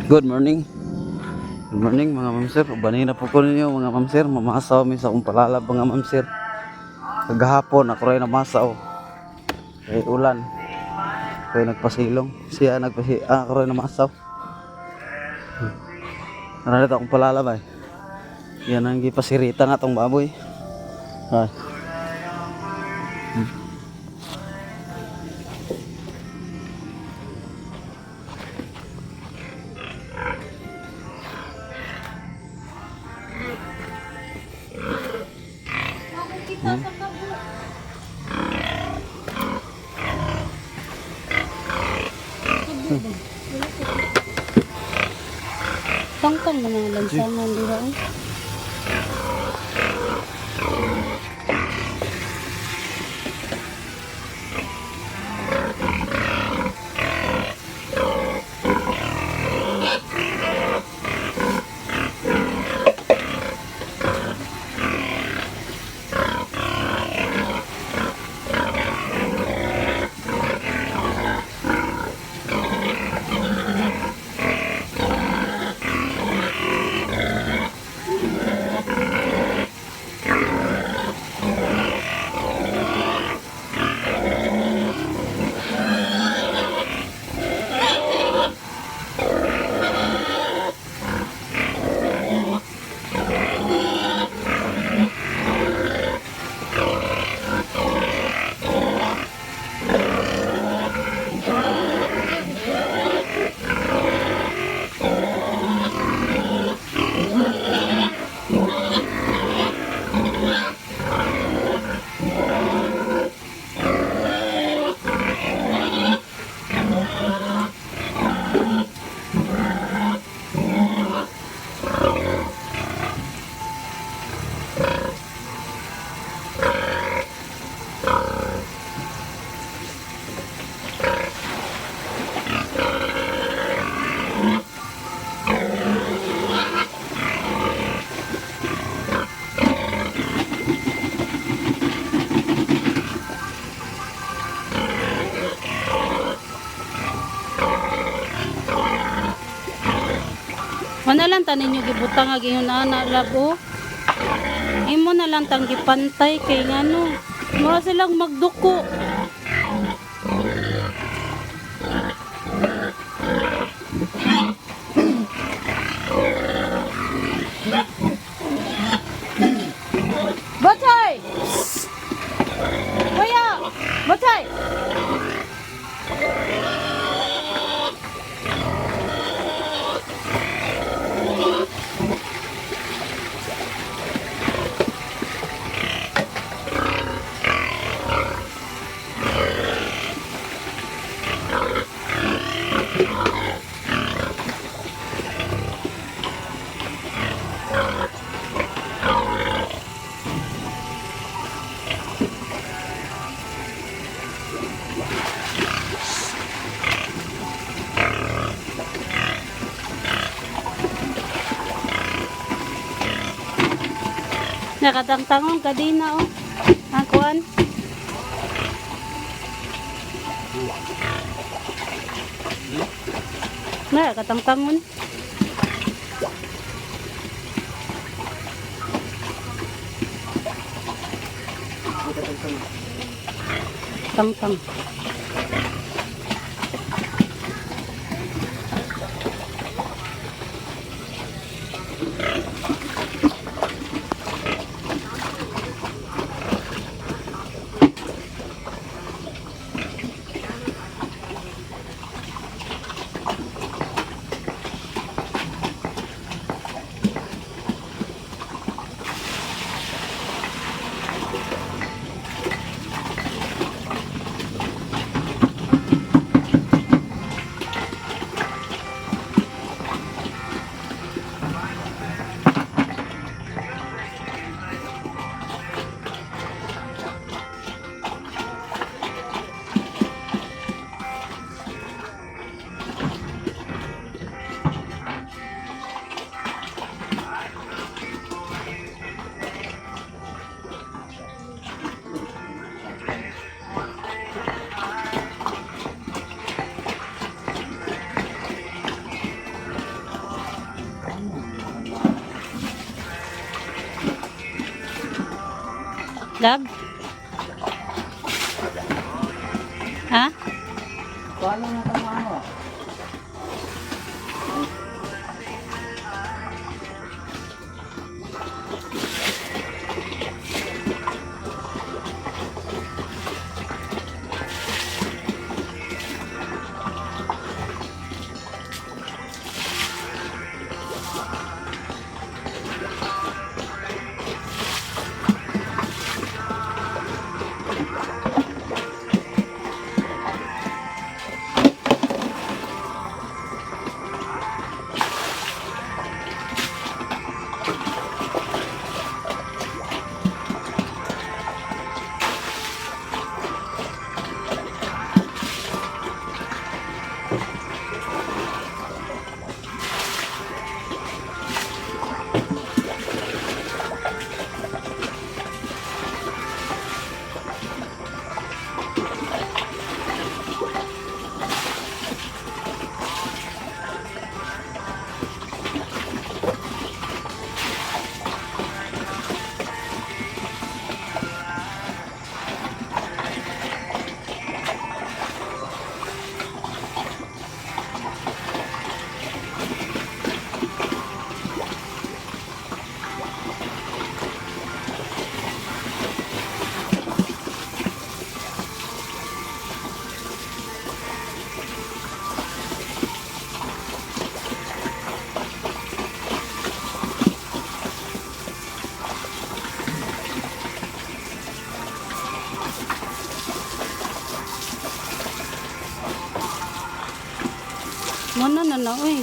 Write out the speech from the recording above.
Good morning. Good morning, mga ma'am sir. Ubanin na po ko ninyo, mga ma'am sir. Mamasaw mi sa akong palalab, mga ma'am sir. Kagahapon ako rin namasaw. Kay ulan. Kay nagpasilong. Siya nagpasi ah, ako rin namasaw. Narito akong palalab ay. Yan ang gipasirita nga tong baboy. Ay. Kita sa kabo. Kabo ba? Wala ko. Tangtang na mga lansangan, di ba? Oh? Wala lang tanin nyo gibutang ag ingon ana labo. Imo na lang tang gipantay kay ngano. Mura silang magduko. Batay! Kuya! Batay! Nakatangtangon ka din na oh. Ang kuan. Nakatangtangon. Tangtang. Lab? Ha? Paano na tama ano? Muna na na, uy.